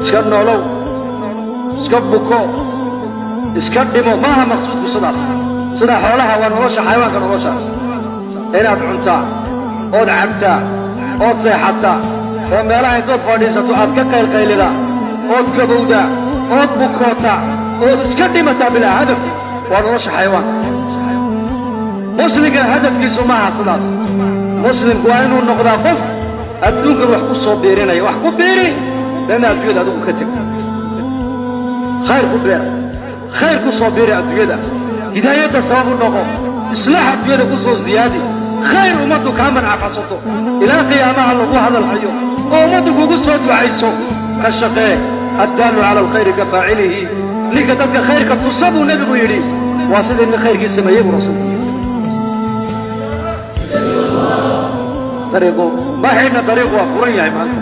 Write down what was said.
Iska noolow, iska buko, iska dhimo, maaha maqsuudku sidaas. Sida xoolaha waa nolosha xayawaanka, noloshaas inaad cuntaa ood cabtaa ood seexataa oo meelaha intood fadhiisato aad ka qaylqaylidaa ood gabowdaa ood bukootaa ood iska dhimataa bilaa hadaf, waa nolosha xayawaanka. Muslimka hadafkiisu maaha sidaas. Muslimku waa inuu noqdaa qof adduunkan wax ku soo biirinaya. Wax ku biiri dana adduunyada adigu ka teg, khayr ku beer, khayr ku soo biiri adduunyada, hidaayadda sabab u noqo, islaax adduunyada ku soo ziyaadi, khayr ummaddu kaa mancafasato ilaa qiyaamaha lagu hadal hayo oo ummaddu kugu soo ducayso ka shaqee. Addaalu cala alkhayri ka faacilihi, ninka dadka khayrka tusa buu nebigu yidhi waa sidii nin khayrkii sameeyey buu rasuulku. Dariiqu ma xidhna, dariiqu waa furan yahay maanta.